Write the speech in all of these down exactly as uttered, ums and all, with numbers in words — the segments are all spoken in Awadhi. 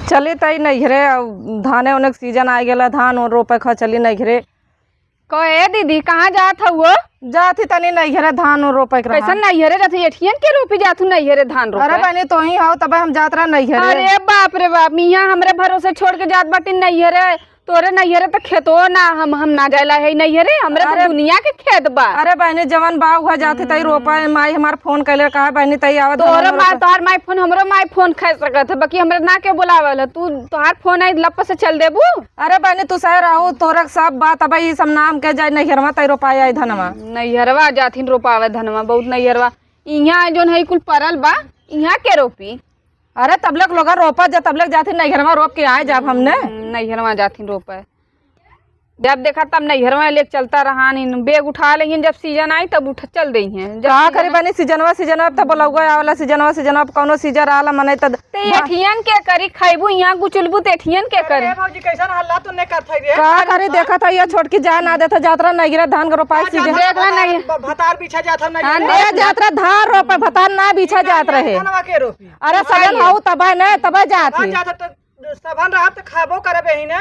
चली तई नैहरे, अब धाने ओने के सीजन आइ गेला, धान ओन रोपे क ह, चली नैहरे। कहे दीदी, कहाँ जात हउओ? जात ही तनी नैहरे धान ओन रोपे के रहा। कैसन नैहरे जात ही? एठियन के रोपी जात हू नैहरे धान रोपे? अरे बहिनी, तोही हउ, तबे हम जात रहा नैहरे। अरे बाप रे बाप, इहाँ हमरे भरोसे छोड़ के जात बाटी नैहरे। तोरे नैहरे त खेतो ना, हम, हम ना जाइला है नैहरे, हमरे त अरे, दुनिया के खेत बा। अरे बहिनी, जवन बा उहे जात ही तई रोपा। माई हमार फोन कइले, कहा बहिनी तई आवा धान तोरे रोपे। माई, तोहार माई फोन, हमरो माई फोन कै सकत है, बाकी हमरे ना के बोलावल है। तू, तोहार फोन आई, लप से चल देबू। अरे बहिनी, तू सही रहू, तोहरा के सब बात, अब ई सब नाम के जाए नैहरवा तई रोपाए आई धनवा। नैहरवा जाथिन रोपावे धनवा, बहुत नैहरवा। इहाँ जौन है कुल परल बा, इहाँ के रोपी? अरे तबले के लोग रोपा जा, तबले के जाथिन नैहरवा रोप के आए जाब हमने। हम्म, नैहरवा जाथिन रोपे। जब देखा तब नैहरवा लेके चलता रहा, इन बैग उठा लेहिन, जब सीजन आई तब उठ चल देहिन। जब का सीजन करी आई बनी, सीजनवा, सीजनवा, अब त बोलौआ आवला, सीजनवा, सीजनवा, अब कौनो सीजन आला मने त ते एठियन के करी खैबू, इहाँ गुचुलबू त एठियन के अरे करी। भौजी, कैसन हल्ला तूने करत है रे? का करी, देखत है ये छोटकी जाए ना देत है, जात रहा नैहरे धान के रोपाई का सीजन। जात रहा देख रहा भतार, नहीं। भ-, भतार पीछे जात है हाँ, नैहरे। ए, जात रहा धान रोपे, भतार ना पीछे जात रहे। धनवा के रोपी। अरे हाँ, सजन ये। हऊ तबे न, तबे जात का ही। जात है तो सभन रहब त खाबो करबे ही ना।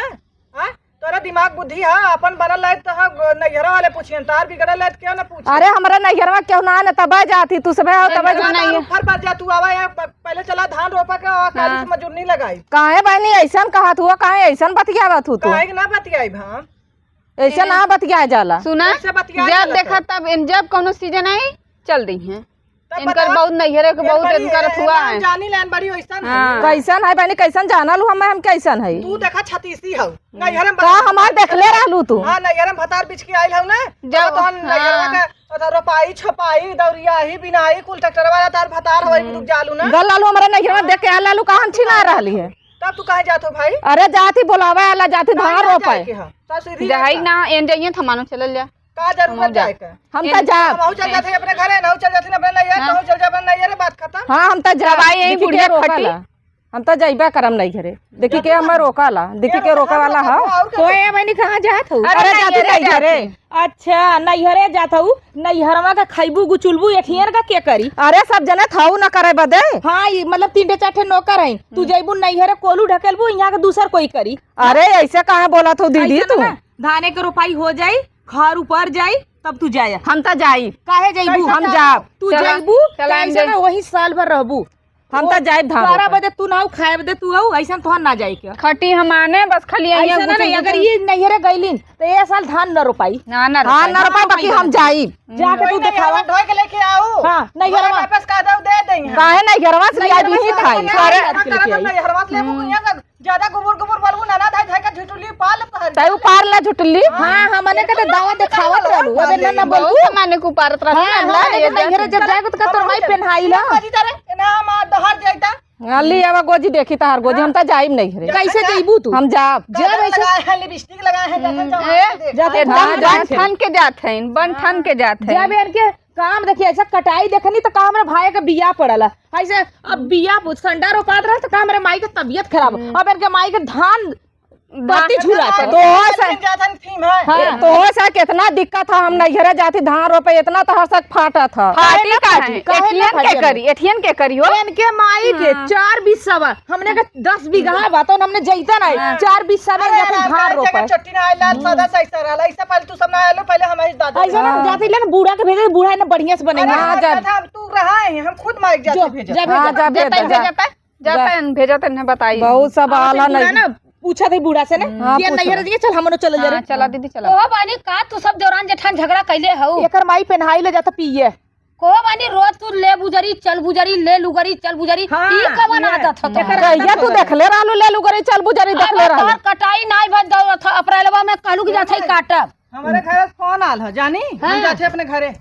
हाँ? तोरा दिमाग बुद्धि है, अपन बनल लायक तो है, नैहरा वाले पूछियन, तार बिगड़ल लायक क्यों ना पूछे? अरे, हमरा नैहरवा केहू ना, न तबे जात ही, तू सबे आओ, तबे नैहरवा जात ही। नहीं। ऊपर पर जा, तू आवा यहाँ, प-, पहले चला धान रोपा के, और काली हाँ। से मजूरनी लगाई। काहे बहनी, ऐसन कहत हुआ, काहे ऐसन बतियावत हू तू? काहे के ना बतियाई हम? ऐसे ना बतिया जाला। सुना, कैसे बतिया जब जाला देखा तो? तब इन, जब कौनो सीजन आई, चल देहिन। तब इनकर बताओ। बहुत नैहरे के बहुत बड़ी इनकर है, अथुआ नाम है। जानी लेन बड़ी वैसन है। हाँ। कैसन है बहनी, कैसन जानल हू हमें, हम कैसन है? तू देखा छतीसी हऊ। नैहरे में का बता-, हमार देखले रहलू तू? हाँ, नैहरे में भतार बिछ के आइल हऊ ना। जब तब तो हम नैहरवा हाँ। का, मतलब, रोपाई, छोपाई, दौरिया ही, बिनाई, कुल ट्रैक्टर वाला तार भतार हवाई हम्म। में रुक जालू ना। गल लालू हमारे नैहरवा देख के आ लालू का हम छिना रहली है। तब तू काहे जात हो भाई? अरे जात ही बोलावे आला, जात ही धान रोपाए। जाए के ह? तब सीधी जाए ना, एन जाइए थमानो चलल जा। का जरूरत जाए के? हम त जाब। हम चल जाते अपने घरे, ना चल जाते अपने नैहर, हाँ। ना चल जाते अपने नैहर, बात खत्म। हाँ, हम त जाब। भाई, यही देखी के बुढ़िया रोकला। खटी। हम त जाइबा करम नैहरे। देखी के हमें रोकला, देखी के रोका वाला ह। कोई है बहनी, कहाँ जात हो? अरे अरे जाते नैहरे नैहरे। जाते। अच्छा, नैहरे जात हऊ, नैहरवा का खैबू गुचुलबू, एठियन का के करी? अरे सब जने थाऊ न करे बदे। हाँ, ई मतलब तीन ठे चार ठे नौकर हैं। तू हम्म। जइबू नैहरे कोलू ढकेलबू, यहाँ के दूसर कोई करी। अरे ऐसे काहे बोलत हो दीदी ऐसे तू? ना, धाने के रोपाई हो जाई, घर ऊपर जाई, तब तू जाया। हम त जाई। काहे जइबू? हम जाब। तू चला, जइबू, चला, तो ऐसे ना वही साल भर रहबू। हम त जाइब धान बारह रोपे। बजे तू ना आऊ, खाए बजे तू आऊ, ऐसन तोहर ना जाए के। खटी हम आने, बस खाली यहीं ऐसे ना, गुचुल नहीं, अगर गुचुल। ये नैहरे गइलिन, तो ये साल धान न रोपाई। ना, ना हाँ, रोपाई। ना रोपाई, बाकी हम जाइब। जाके तू वही देखावा। नैहरवा ढोए के लेके आऊ। हाँ, नैहरवा। वापस का दऊ दे देंगे। काहे नैहरवा से लिया नैहरवा भी से खाई? नैहरवा से लेके आई। नैहरवा से लेबू, हम्म। यहाँ से ज्यादा गुबुर गुबुर बोलबू, ना, ना, धाई, धाई का झुटुली पाल तहन। तै उपार ला झुटुली। हाँ, हमने के तो दावा देखावत रहलू। अबे ना, ना बोलबू। बहुत सामान के उपारत रहलू, हाँ, ना, हाँ, ना, लेकिन ये नैहरे जब जाएगो तो का तोर माई पेन्हाई ला। बाजी तारे, ना, माँ, दहर जाई ता। हाँ, ली आवा गोजी, देखी तहार गोजी, हम त जाइब नैहरे। कैसे जइबू तू? हम जाब। जब काजर ऐसे लगाए हैं, लिपस्टिक लगाए हैं, जैसे हम्म, जवान ए, को देख। जाते एकदम हाँ, बन जाते। ठन के जात हैं, बन ठन के जात हैं। जब इनके काम देखिए, ऐसा कटाई देखनी तो का हमरे भाई के बिया पड़ल है। ऐसे अब बिया संडा रोपात रहे तो का हमरे माई के तबियत खराब। हम्म। अब इनके माई के धान धान पत्ती झुरात है। तो हो सा-, जाथन थीम है। हाँ। तो हो सा कितना दिक्कत है, हम नैहरे जाती धान रोपे, इतना तो हर सक फाटत है। फाटी काहे ना काटी, फाटी? काहे ना एठियन के फाटी? करी, एठियन के करी हो? इनके माई के हाँ। चार बीस सवा, हमने के दस बीघा बा, तो हमने जैता नहीं, हाँ। चार बीस सवा अरे जाते यार, धान काहे रोपे। जगह चट्टी ना आइला, हम्म। सादा सा ऐसा रहला, ऐसा पहले तू सब ना आलो, पहले हमारी दादा ऐसा ना हाँ। जाते लेकिन बूढ़ा के भेजे, बूढ़ा ने बढ़िया से बने। अरे हाँ, हाँ, जा। कथा तू रहा है, हम खुद माइक जाते जो, भेजत। जा भेजत। हाँ, जा, भेजत, भेजत, भेजत। जा। जाता है, भेजत है, बताई। बहुत सब बहुत आला बूढ़ा नहीं। ना, पूछा थे बूढ़ा से ना, हम्म। हाँ, ये पूछो। नैहर दिए, चल हमरो चल जा हाँ, रे। चला दीदी, चला। ओहो बानी का तू सब देवरान जेठान झगड़ा कैले हऊ? एकर माई पेन्हाई ले जाता पिए। कोहो बानी रोज तू ले बुजरी, चल बुजरी, ले लुगरी, चल बुजरी। हाँ, ई कवन ये। आदत ह तोहर? कहिया तू देखले रहलू ले लुगरी, चल बुजरी देखले अब रहलू? तोहर कटाई नाई बन दौड़त ह, अप्रैलवा में कहलू कि जात है काटब। हमारे घर से फोन आल ह, जानी? हम हाँ। जाते अपने घरे।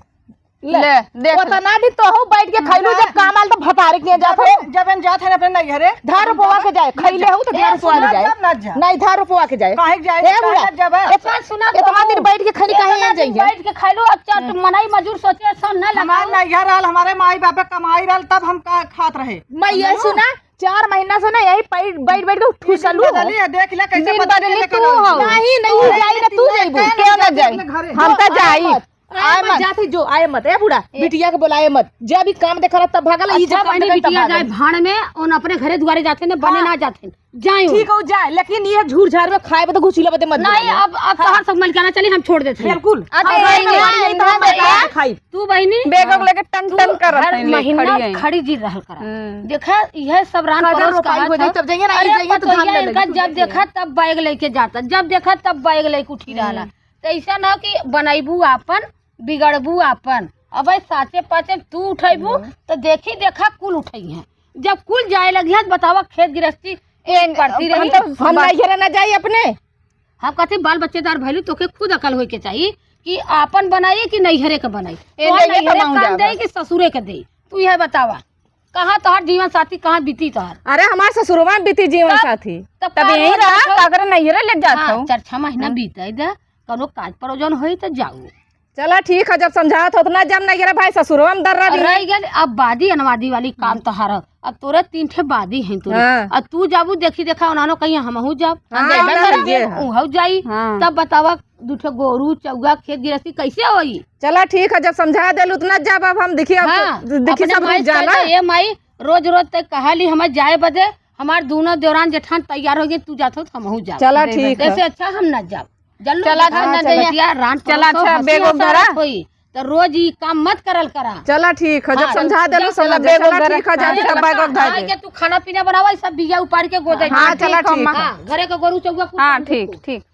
ले, ले, देख ले। ओतना दिन तोहू बैठ के खैलू, हाँ। जब काम आल त भतारे के जात हो। जब, जब हम जात है अपने नैहरे। धान रोपवा के जाए, खैले हो त धान रोपवा के जाए। जब ना जा। नहीं, धान रोपवा के जाए। काहे के जाए? ए काहे बुढ़ा, ना जाबे? एतना, सुना इतना तो दिन बैठ के खैली, काहे इतना यहाँ दिन जाइए? बैठ के खैलू, अब चट हम्म। मनई मजूर सोचे, ऐसा न हमार लगाओ। नैहर आल, हमारे माई बाप के कमाई रहल, तब हम का खात रहे। मैं ये समझो? सुना, चार महीना से ना यही बैठ, बैठ, बैठ के ठूसलू हो। बदली है, देख ले कैसे दिन बदल बदली के तू लेकर हो। नहीं, नहीं, तू जाई ना, तू जाइबू। क्यों ना जाई? अपने घरे। हम तो जाई। मत। आए मत। जाती जो, आए मत। ए बूढ़ा, ए। बिटिया के बोलाए मत। जब ई काम देखा रहा तब भागल, ई अच्छा, जब काम बहनी, देखा तब बिटिया भागल। जाए भाड़ में, उन अपने घरे दुआरे जाते ने, बने हाँ। ना जाते। जाए ठीक हो जाए, लेकिन ये झूर झार में खाए बदे घुसीला बदे मत नहीं, बोलाइए। अब, अब हाँ। तोहार सब मलिकाना चली, हम छोड़ देते हैं। बिल्कुल। अब अब भाई, भाई, भाई, भाई, भाई, भाई, तू बहिनी, बेग उग लेके टन तू टन करत हर है, ले महीना खड़ी है। खड़ी जी रहल करा। हम्म। देखा, यह सब रान कदर परोस रोपाई कहा हो जाए, था। तब जाइए ना, अरे, जाइए तो पतोहिया धान ले इनका लेके जब जाइए। देखा तब बैग लेके जाता, जब देखा तब बैग लेके उठी रहला। हम्म। तो ऐसा ना कि बनैबू आपन, बिगड़बू आपन। अब भाई साचे पाचे तू उठैबू, हम्म। तो देखी देखा कुल उठई है। जब कुल जाए लगी है, तो बतावा खेत गृहस्थी एक पड़ती हम रही। तो हम बा- नैहरे ना जाई अपने। हम कहते बाल बच्चेदार भैलू, तोके खुद अकल होए के चाहिए कि आपन बनाई कि नैहरे के बनाई। ए, तोहार नैहरे नैहरे के काम जाबा। दे कि ससुरे के दे, तू यह बतावा। कहाँ तोहार जीवन साथी, कहाँ बीती तोहार? अरे, हमार ससुरवा में बीती जीवन तब, साथी। तब तब का यहीं रोज रहा, रोज काकरे नैहरे ले जात हाँ, हूँ। चार छह महीना हाँ। बीते दे, कौनो काज परोजन होई तो जाऊ। चला ठीक है, जब समझात हो तो ना जाम, ना गिरा भाई ससुरवा में दर्रा अब भी रह है। गइल, अब बादी अनवादी वाली काम हम्म। तोहार। अब तोरे तीन ठे बादी हैं तोरे। हाँ। अब तू जाबू, देखी देखा उन्होंने कहीं हमहू जाब। हाँ, हम जाबे ना करब, जे है। उहऊ जाई। हाँ। तब बतावा, दू ठे गोरू, चौगा, खेत गृहस्थी कैसे होई? चला ठीक है, जब समझा देल उतना जाब, अब हम देखी, अब हाँ, देखी अपने सब माई रुक जाना। कहते, "ए माई, रोज रोज तक कहा ली हमें जाए बदे, हमार दोनों देवरान जेठान तैयार हो गए, तू जात हो तो हमहू जाब।" चला ठीक है। ऐसे अच्छा हम ना जाब। जल्लू चला, अच्छा, हाँ, ना चला। जाइए। बिटिया, रान चला, परोस हो, अच्छा, हंसी बेग उग हंसारत धरा। होई, तो रोज ई काम मत करल करा। चला ठीक है, जब हाँ। समझा देलू, जब समझ चला, बेग उग चला धरा। ठीक है, जाते हाँ, सब बैग उग धरा हाँ, दे। के तू खाना पीना बनावा, ई सब बिया उपाड़ के गोदे हाँ, दे। चला हाँ, ठीक ठीक है। है। हाँ, घरे के गोरू चौगा कुल हाँ, काम ठीक, देखू। ठीक।